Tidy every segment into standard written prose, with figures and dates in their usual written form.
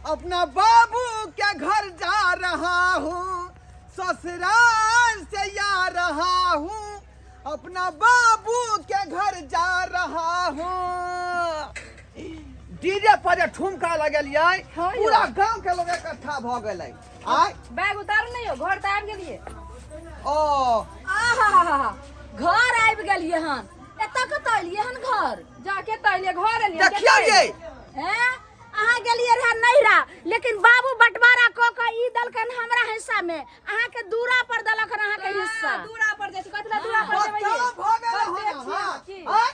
अपना बाबू के घर जा रहा हूँ, ससुराल से आ रहा हूँ, अपना बाबू के घर जा रहा हूँ। डीजे पर जे ठुमका लगेलियै, हाँ यौ। पूरा गांव के लोग इकट्ठा भ गेलै। आय बैग उतार नहीं हो, घर तऽ आबि गेलियै। ओ आहा, घर आबि गेलियै हन। एतऽ कतऽ एलियै हन घर? जाके तऽ एलियै, घर एलियै। देखियौ ये। हैं, अहाँ गेलियै रहे नैहरा, लेकिन बाबू बंटवारा कऽ कऽ ई देलकन हमरा हिस्सा में, अहाँके दूरा पर देलक हन अहाँके हिस्सा। दूरा पर जाइ छै, कथी लए दूरा पर जेबै? बताउ भऽ गेल बड़ हन। छियै, हाँ। की? आय,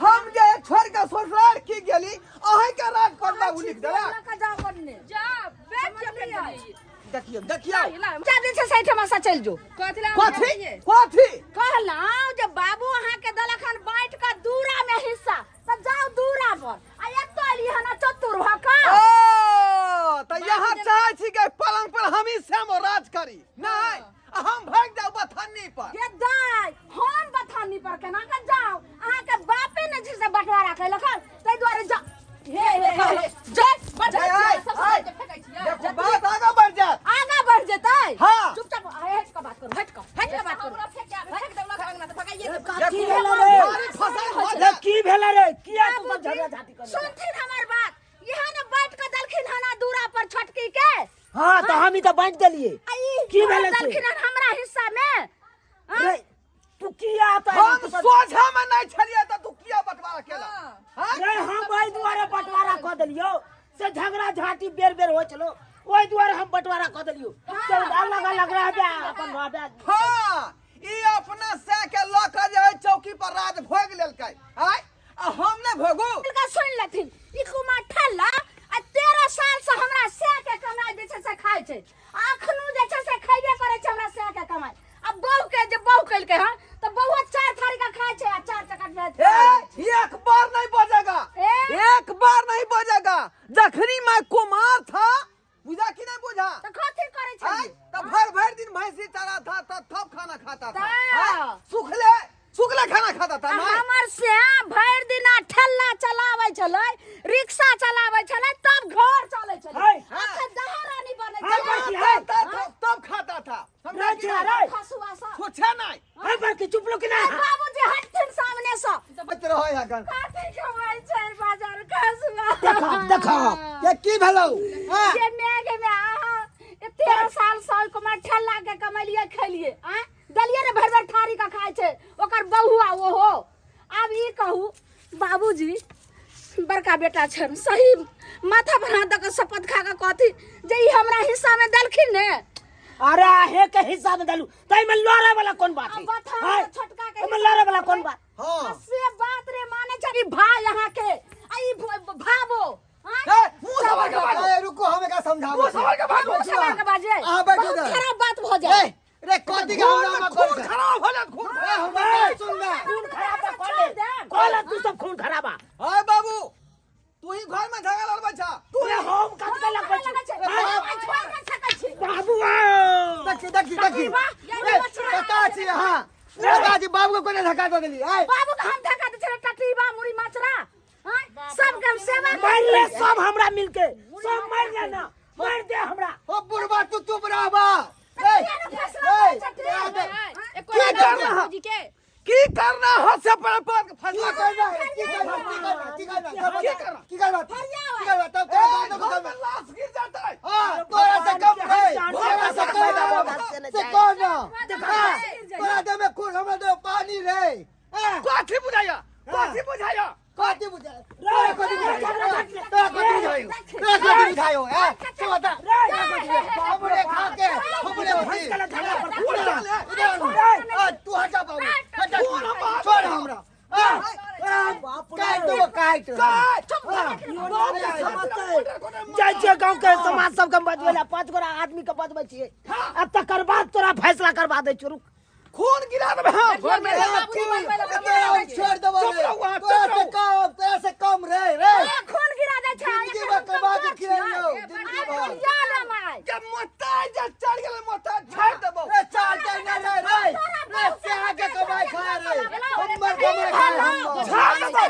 हम जे छोड़ के ससुराल की गेली, अहीं के राज पर बाबू लिख देलक। लऽ कऽ जाउ बन्ने। जा बैग के फेंक देलियै। देखियौ देखियौ। जा जे छै से एहिठमा से चलि जो। कथी लए हम कथी? गेलियै? कथी? कहलहुँ जे बाबू अहाँके देलक हन बाँटि कऽ दूरा में हिस्सा, तऽ जाउ दूरा पर, आ एतऽ एलियै हन चतुर भऽ कऽ। ओ तऽ यहाँ चाहै छी कि पलंग पर हम ही श्याम राज करी, नहीं आ हम भागि जाउ बथन्नी पर। ये दाइ, हम बथानी पर केना कऽ जाउ? अहाँके बापे ने छै से बंटवारा कयलक हन, ताहि दुआरे जा। हे हे हे हे, जा बड़ ए, ए, सब ए, फेंकै छियै। देखो बात आगा बढ़ जायत। आगा बढ़ जेतै। हाँ। चुपचाप हटि कऽ बात करू, हटि कऽ, हटि कऽ बात करू। हमरा फेंक के आबै, फेंक देलक अंगना तऽ भगाइए देब। की देखू, भेलै रे? भारी फसल भऽ रे जायत। की भेलै रे? किया तू सब झगड़ा झाटी करै? सुनथिन हमर बात, इएह ने बाँटि कऽ देलखिन हन दूरा पर छोटकी के। हाँ, तऽ हम ई तऽ बाँटि देलियै। आ ई की भेलै से? देलखिन हन हमरा हिस्सा में। हाँ? रे तू किया तऽ हम सोझा में नहीं छलियै तऽ तू किया बंटवारा केला? हाँ? रे हम एहि दुआरे बंटवारा कऽ देलियौ से झगड़ा झाटी बेर बेर होइ छलो, ओहि दुआरे हम बंटवारा कऽ देलियौ से अलग अलग रहबे अपन रहबे। हाँ, ई अपना सै के लऽ कऽ जे है चौकी पर राज भोग लेलकै। आय, आ हम नहि भोगू? हिनका सुनि लेथिन, ई कुमार ठल्ला आ 13 साल से हमरा सै के कमाइ जे छै से खाइ छै, आ अखनो जे छै से खैबे करै छै हमरा सै के कमाइ। आ बहू के जे बहू केलकै हन तऽ बहुआ 4 थारी का खाइ छै आ 4 चक्का के। ए, एक बार नहीं बजेगा। ए? एक बार नहीं बजेगा। जखनी मैं कुमार था, बुझा कि नहीं बुझा? तऽ कथी करै आय, छलियै? तो भर भर दिन भैंसी चरा था, तब थप खाना खाता था। ता। आय, सुखले सुखले खाना खाता था आ मैं। हमर से भरि दिना ठेला चलाबै छलै, रिक्शा चलाबै छलै, तब घर चलै छलै। है। अखन दहारानी बनै है, छलै। बड़की, है। तब तब तब खाता था। समझा रे कि छा, नहीं? रे। खसुआ सब। छुछे नहीं। है बड़की, चुप लो कि ना? बाबूजी हटथिन सामने से। बच रहो है अखन। कथी कमाइ छै बाजार खसुआ? देखो देखो। ये की भेलौ? हाँ? जे मेघ में अहाँ 13 साल साल कुमार ठेला के कमेलिए खेलिए, आँय दलिए रे भरि भरि थारी का खाइ छै ओकर बहुआ ओहो। आब ई कहू बाबूजी, बड़का बेटा छनि, सही माथा पर हाथ दऽ कऽ शपथ खा कऽ कहथिन जे ई हमरा हिस्सा में देलखिन ने। अरे आहे के हिस्सा में देलू, तै में लड़े वाला कोन बात है? आ बथान हाय, छोटका के ओमे लड़े वाला कोन बात? हाँ। से बात रे माने छै ई भाई अहाँ के, आ ई भाबो। हाँ? ए, मुंह संभाल के बाजू। ए, रुको, हम एकरा समझाबै मुंह संभाल के बाजू। मुंह संभाल के बाजै। अहाँ बैठू बहुत इधर। खराब बात भऽ जाए। ए, रे कथी के खून हंगामा में करै खून छै? खराब हो जात, खून। ए, हमरा बात सुन ले। खून खराबा कॉल कॉल तू सब खून खराबा। हाय बाबू, तू ही घर में झगड़ा लड़बै छा। तू रे हम कथी के लगबै छी? छोड़ नहि सकै छी। बाबू आओ। देखी देखी देखी। बा, ए, कतऽ छी अहाँ? कतऽ छी? बाबू के कोना धक्का दऽ देली? आय। बाबू के हम धक्का दै छियै टटीबा मुड़ी माचरा। हाँ? सबके हम सेवा मार ले सब हमरा मिलके, सब मार ले ना, मार दे हमरा। ओ बुढ़बा तू चुप रहबा। ए, किया ने फैसला करै छथिन? ए, की करना है? जी के की करना है से पर पर की फैसला करना है? की करना? की करना? की करना? की करना? की करना? की करना? तब ए, तोरा घर में लाश गिर जाता है। हाँ, तोरा से कम रे, तोरा से कम रे, से कौन ना? हाँ, तोरा दे में खून, हमरा दे में पानी रे। हाँ, कथी बुझाया? कथी बुझाया? कथी बुझाया? तोरा कथी बुझायो? तोरा कथी बुझायो? तोरा कथी बुझायो? हाँ, तू बता। हमरे खा के, हमरे भैंस के झगड़ा पर खून चले। इधर आ, तू हट जा बाबू, हट जा, छोड़ हमरा। हाँ, काट दो, काट। काट। जाइ छियै गाँव के समाज सबके बजबै लए, 5 गोरा आदमी के बजबै छियै, आ तकर बाद तोरा फैसला करबा दै छियौ। रुक, खून गिरा देबै हम घर में। तोरा छोड़ देबो चुप रे। रहू अहाँ, चुप तोरा से रहू। कम, तोरा से कम रे, रे। खून गिरा दै छै। जिंदगी भर कमा के खिलैलियौ, जिंदगी भर। के मोटा जे चढ़ गेलै, मोटा छाड़ि देबौ। रे चार चार ना रे रे रे से आके कमाई खा रे, हमर कमाई खाए, हमर छाड़ि देबौ।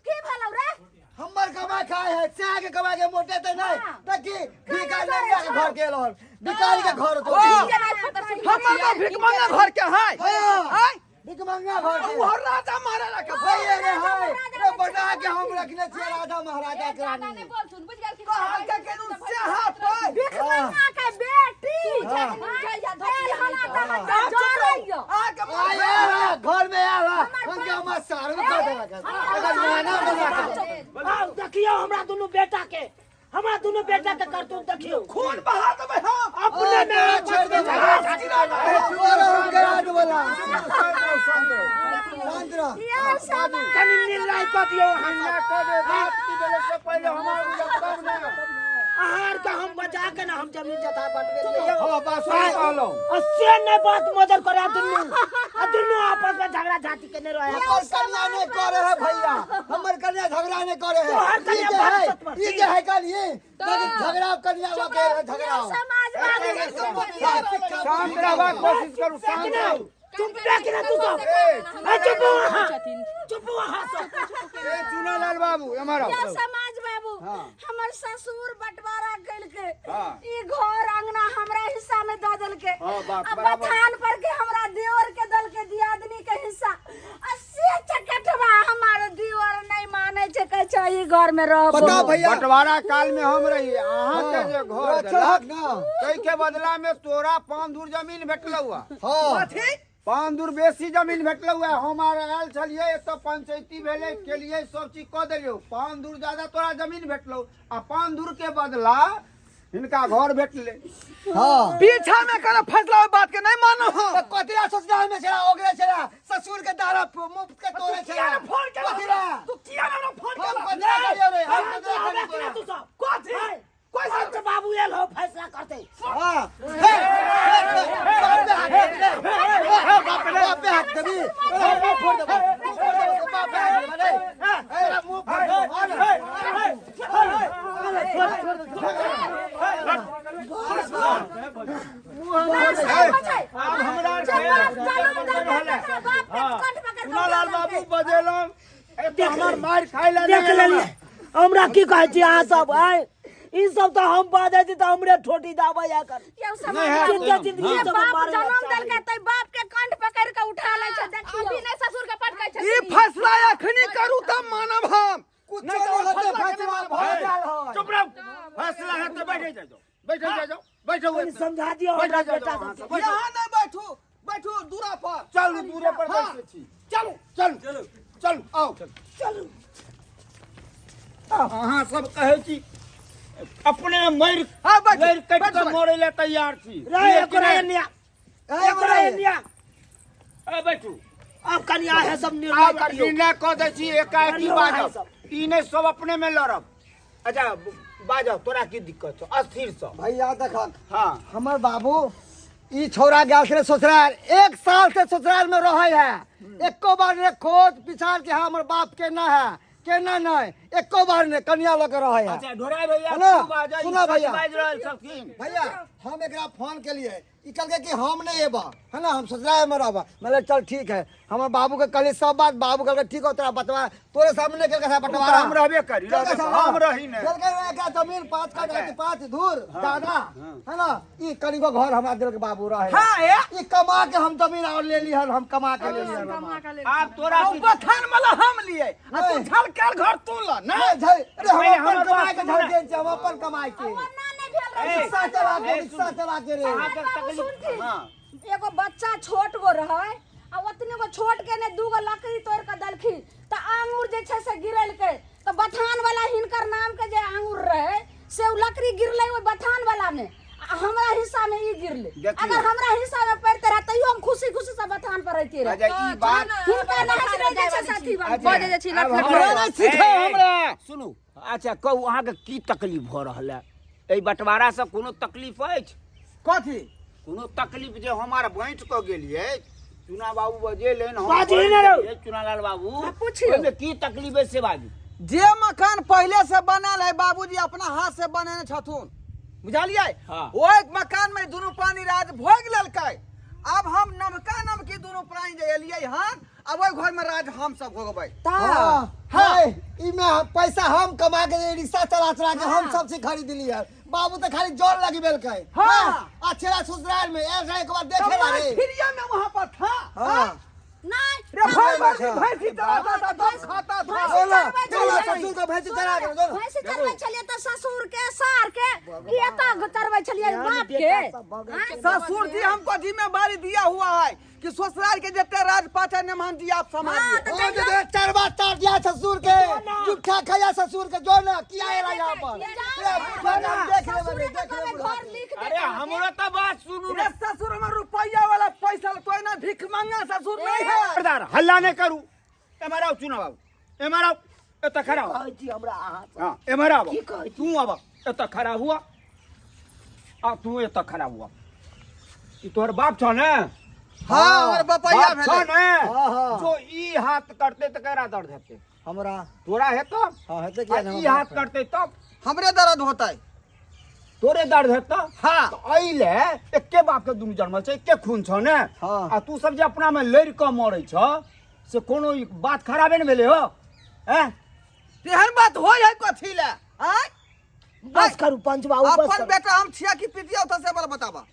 की भेलौ रे? हमर कमाई खाए है। से के कमा के मोटे ते नहीं हाँ। देखी भिखारी के घर के रहल भिखारी के घर तो हमर तो भिखमंगा घर के है हाँ। आय भिखमंगा घर के उहर राजा महाराजा के भाई रे हाय रे बना के हम रखने छियै राजा महाराजा के ज्यादा रानी नहीं बोलथुन बुझ गेल कि कहल के केनु सेहा पर भिखमंगा के बेटी हाँ। तेल हला तहन आ, चुप जरैयो रहो। आ के मार आय आय, घर में आवा हम के हमर सार में कर देलक एकर माना बना के आउ देखियो हमरा दुनू बेटा के हमरा दुनू बेटा के करतूत देखियो खून बहा देबै हम अपने में छोड़ आपस में दे। झगड़ा झांटी और हम करा दे बोला शांत रह ये सब कनी निर्णय कऽ दियौ अहाँ निर्णय कऽ दे बाप की भेलै से पहिले हमर बुझब तब ने अहाँ के हम बचा के ना हम जमीन जथा बटबे लियै हँ बात सही कहलहुँ आ से नहीं बात मदद करे आ दुनू आ दुनू आपस में झगड़ा झांटी केने रहे हमर कन्या नहीं करे है भैया हमर कन्या झगड़ा नहीं करे है तोहर ई कन्या जे बात है सत पर ई जे है कल ये झगड़ा कन्या वा के है झगड़ा समाजवादी शांत रहबाक कोशिश करू शांत रहू चुप देख ना तू सब ए चुप हो अहाँ चुप हो अहाँ सब ए चुनालाल बाबू एम्हर आउ या समाज बाबू हमर ससुर बंटवारा कइलके हाँ। ई घर अंगना हमरा हिस्सा में दऽ देलके हाँ, बाप, आ बराबर। बथान पर के हमरा देवर के देलके दियादनी के हिस्सा आ से चकटवा हमार देवर नहीं माने छै कहै छै ई घर में रहबो बताओ भैया बंटवारा काल में हम रही अहाँ के जे घर चढ़क देलक ना ताहि के बदला में तोरा पाँच धूर जमीन भेटलौ हँ हाँ कथी पाँच धूर बेसी जमीन भेटलौ हँ हम आर आयल छलियै एतऽ पंचायती भेलै केलियै सब चीज कऽ देलियौ पाँच धूर ज्यादा तोरा जमीन भेटलौ आ पाँच धूर के बदला हिनका घर भेटलै हाँ पीछा में कोनो फैसला ओहि बात के नहीं मानो हम तो कथिला ससुराल में छला ओगरे छला ससुर के दारा मुफ्त के तोरे छला किया फोन केला कथिला तू किया ना फोन हम केला कथिला करियो रे हम कथिला आबे करियो कि ना तू सब कथी? कोई सब बाबू एल हो फैसला करते हाँ हे बाप पे हाथ दे बाप पे बाप पे हाथ देबी मुंह फोड़ देबो मुंह फोड़ देबो बाप पे हाथ देबी रे तोरा मुंह फोड़ देबो आब हमरा चुनालाल बाबू बजेलहुँ एतऽ हमर मारि खाय लए देख नहि लेलियै हमरा की कहै छी अहाँ सब आँय ई सब तऽ हम बाजै छी तऽ हमरे ठोटी दाबै एकर जिंदा जिंदगी ये सब बाप मारै जन्म देलकै तै बाप के कंठ पकड़ के उठा लै छै देखियौ अभी नहि ससुर के पटकै ई छथिन फैसला अखनी करू तब मानब हम कुछ नहीं तो नहीं होते फैसला के फैसला मानब भऽ हम। गेल है चुप रहू फैसला है तऽ बैठे जाओ बैठे जाओ बैठो कनी समझा दियौ बैठ हमरा जाओ बेटा अहाँ सबके सब, बैठो। यहाँ नहीं बैठू बैठू दूरा पर चलू दूरे पर हाँ। बैसै छी चलू चलू चलू आउ चलू अहाँ सब कहै छी अपने मरि हाँ, बैठू, लड़ि कटि बैठू, कऽ बैठू। मरै लए तैयार छी रे एकरा एनिया ए एकरा एनिया ए बैठू अब कनी आहे सब निर्णय आब करियौ निर्णय कऽ दै छी एकाएकी करियौ अहाँ बाजब सब। ई नहि सब अपने मे लड़ब अच्छा बाजब तोरा की दिक्कत छौ अस्थिर सँ भैया देखक हाँ हमर बाबू ई छौड़ा गेल छलै ससुराल एक साल से ससुराल में रहे है एको बार ने खोज विचार के हमर बाप केना है केना नहीं एको बार ने कन्या लऽ के रहे है अच्छा ढोराय भैया सुनो, तू बाजह, ई सुनो सच भैया। बाजि रहल छथिन भैया हम एकरा फोन केलिए ई कहलकै कि हम नहीं एबा है ना हम ससुराल में रहबा मतलब चल ठीक है हमर बाबू के कहली सब बात बाबू कहलकै ठीक हो तोरा बतवा तोरे सामने केलकै साहब बंटवारा हम रहबे करी, केलकै रहबे साहब, हम रही ने। केलकै एकरा जमीन 5 कट्ठा के 5 धूर दादा है ना ई कनिको घर हमरा देलक बाबू रहे हाँ, ए। ई कमा के हम जमीन और ले ली हन हम कमा के ले ली हन आब तोरा तो बथान वाला हम लिए आ तू नहीं। झलकार घर तू ल ना नहीं झल अरे हम पहिले अपन हमर कमाई बात के सुनू झल ना। गेल छी हम अपन कमाई के ओना नहि भेल रहै रिक्शा चला के रिक्शा चला के रे अहाँके बाबू तकलीफ सुनथिन। हाँ एगो बच्चा छोट गो रहै आ ओतने गो छोट के ने दूगो लकड़ी तोड़ के देलखिन तऽ आंगुर जे छै से गिरेलकै तऽ बथान वाला हिनकर नाम के जे आंगुर रहै से उ लकड़ी गिरलै ओहि बथान वाला में आ हमरा हिस्सा में ई गिरलै देखियौ। अगर हमरा हिस्सा में पड़ते रहे तैयो हम खुशी खुशी से बथान पर रहते रहे अच्छा ई बात हिनका नहीं रह जाइ छै साथी बाबू बजै जाइ छी लट आब लट हमरा नहि सीखै ए, ए, हमरा। सुनू अच्छा कहू अहाँके की तकलीफ भऽ रहल है एहि बंटवारासँ कोनो तकलीफ अछि कथी कोनो तकलीफ जे हम आर बाँटि कऽ गेलियै चुना बाबू बजेलनि हम बाजही बाँटि ने रौ। गेलियै, चुनालाल बाबू पुछियौ। ओहिमे की तकलीफ अछि से बाजू जे मकान पहले से बनल है बाबूजी अपना हाथ से बनेने छथुन बुझलियै हाँ। ओहि मकान में दुनू प्राणी राज भोग लेलकै अब हम नवका नवकी दुनू प्राणी जे एलियै हन आ ओहि घर में राज हम सब भोगबै। हाँ, हाँ, ई में पैसा हम कमा के रिक्शा चला चला के हम सब चीज खरीद लिए। बाबू तो खाली जोर लगी बेलकै। हाँ। आ छेड़ा ससुराल में एक एक बार देखे ला रे। फिरिया में वहां पर था। हाँ। नहीं रे भाई हाँ, भाई भैंसी चलाता था तब खाता था। भैंसी बोला, चरबै बोला, छलियै। ससुर के भैंसी चरा के, बोलो। भैंसी चरबै छलियै तऽ ससुर के सार के कि एतऽ चरबै छलियै बाप के? आँय? ससुर जी हमको जिम्मेदारी दिया हुआ है कि ससुराल के जितने राजपाट है नमहन जी आप संभालिए। ओ जे देख, चरवा तार दिया ससुर के, जुठा खाया ससुर के, जो ना किया एला यहाँ पर। रे, जो ना, देख ले बने, देख ले ससुरे के बुढ़ा घर के। लिख दे। अरे हमरो तो बात सुनू रे ससुर हमर रुपया वाला पैसा तो ना भीख मांगा ससुर नहीं है। खबरदार हल्ला नहीं करू। एम्हर आउ चुनाव बाबू, एम्हर आउ, एतऽ खड़ा हो। कहै छी हमरा अहाँ से। हाँ, एम्हर आब। की कहै छी? तू आब, एतऽ खड़ा हुआ आ तू एतऽ खड़ा हुआ। ई तोहर बाप छौ ने? हाँ, हमर बपैया बाप छौ भेलै। ने? हाँ, हाँ। जो ई हाथ करते तऽ केकरा दर्द हेतै? हमरा। तोरा हेतौ? हाँ, हेतै किया आ ने, ई हमर हाथ बाप है। करते तब हमरे दर्द होतै। तोरे दर्द हेतौ? हाँ। तऽ एहि ले एके बाप के दुनू जन्मल छै, एके खून छौ ने? हाँ। आ तू सब जे अपना में लड़ि कऽ मरै छौ से कोनो ई बात खराबे ने भेलै हो? हैं? तेहन बात होइ है कथी ले? आँय? बस करू पंच बाबू, बस अपन करू। बेटा हम छिया कि पितिया होता से वाला बताबा।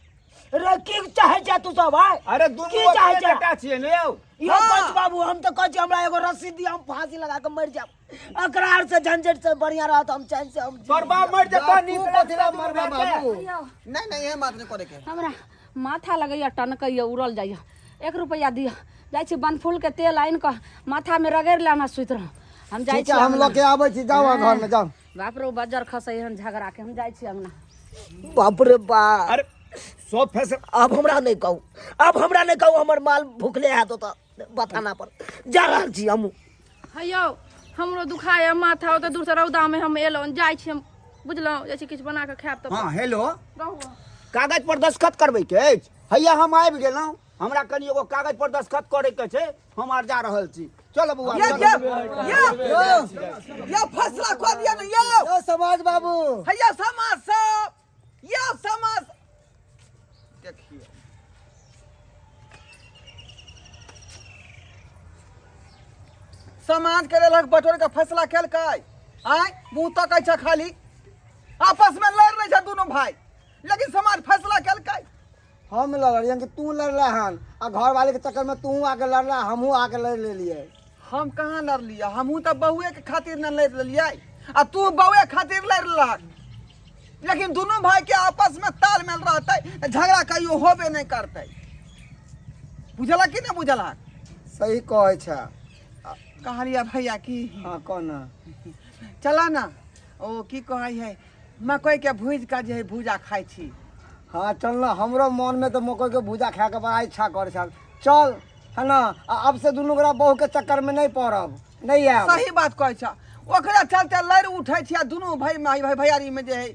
रे की चाहे छै तू सब आय? अरे दुनू की चाहे अपने छै? बेटा छियै ने यौ। यो हाँ। पंच बाबू, हम तऽ कहै छी हमरा एगो रस्सी दिअ, हम फांसी लगा के मरि जायब। एकरा आर से झंझट से बढ़िया रहत हम चैन से हम तोर बाप मरि जेतौ, तू नीक कथी ला लगतौ मरबा दुनू बेटा। बाबू? यौ, नहीं नहीं, एहन बात नहीं करे के। हमरा माथा लगैया टनकैया उड़ल जाइया। 1 रुपैआ दिअ, जाइ छी बनफूल के तेल आनि कऽ माथामे रगड़ि ले, हमरा सुति रहू। हम जाइ ठीक छी है, हम अङ्गना। लऽ के आबै छी, जाउ अहाँ घर में जाउ। बाप रे, बज्जर खसै हन झगड़ा के, हम जाइ छी अङ्गना। बाप रे बाप। अरे सब फैसला अब हमरा नहीं कहू, अब हमरा नहीं कहू, हमर माल भूखले हैत ओतऽ बथाना पर। जा रहल छी हमहूँ। हैयौ, हमरो दुखाय माथा, ओतऽ दूर से रौदा में हम एलहुँ, जाइ छी हम, बुझलहुँ? जाइ छी किछु बना कऽ खायब तब। हाँ हेलो, रहू। कागज पर दस्तखत करबै के अछि? हैया हम आबि गेलहुँ, हमरा कनि एगो कागज पर दस्तखत करे के छै, हम आर जा रहल छी। चल बौआ, ये चल। ये ये ये फैसला कऽ दिया ने यौ। यौ समाज बाबू। हैया समाज सब, ये समाज देखिए। समाज के लेलक बटोर के फैसला केलकै। आय मुंह तकै छै खाली, आपस में लड़ रहे छै दुनू भाई, लेकिन समाज फैसला केलकै। हम लड़लियन कि तू लड़ला हन? आ घर वाले के चक्कर में तू आके लड़ला, हमहूँ आके लड़ लेलिए। हम कहाँ लड़लियै? हमहूँ तऽ बहुए के खातिर न लड़ लेलियै, आ तू बहुए खातिर लड़ लेलक। लेकिन दुनू भाई के आपस में तालमेल रहतै तऽ झगड़ा कहियो होबे नहि करतै। बुझलक कि नहि बुझलक? सही कहै छै। कहलियै भैया की? हाँ, कह ना। चला ना, ओ की कहै है, मकई के भूजि कऽ जे है भूजा खाइ छी। हाँ चल ना, हमरो मन में तो मकई के भूजा खाए के बड़ा इच्छा करे छल। चल है ना, आ अब से दुनू गोरा बहू के चक्कर में नहीं पड़ब, नहीं आयब। सही बात कहै छ। ओकरा चलते लड़ि उठै छी आ दुनू भाई भाई भाई भैयारी में जे है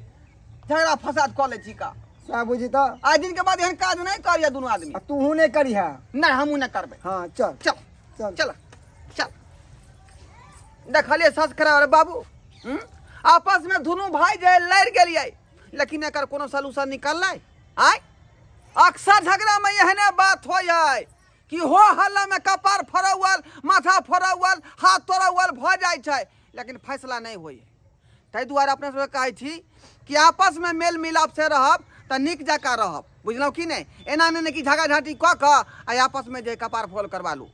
झगड़ा फसाद कऽ लै छी का। सएह बुझी तऽ। आइ दिन के बाद एहन काज नहि करिय दुनू आदमी। आ तूहू नहीं करिहे। नहि, हमहूँ नहि करबै। हाँ चल। चल। चल। चल चल। देखलियै सच खराब रे बाबू, हम्म? आपस में दुनू भाई जे लड़ि गेलियै, लेकिन एकर कोनो सलूशन निकललै? आय अक्सर झगड़ा में एहने बात होइ है कि हो हल्ला में कपार फोड़ौल, माथा फोड़ौल, हाथ तोड़ौल भऽ जाइ छै, लेकिन फैसला नहि होइ है। ताहि दुआरे अपना सबके कहै छी कि आपसमे मेल मिलाप से रहब तऽ नीक जकाँ रहब, बुझलहुँ कि नहि? एना नहि ने कि झगड़ा झाँटी कऽ कऽ आ आपसमे जे कपार फोल करबा लू,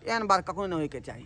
एहन बात कखनो नहि होइके चाही।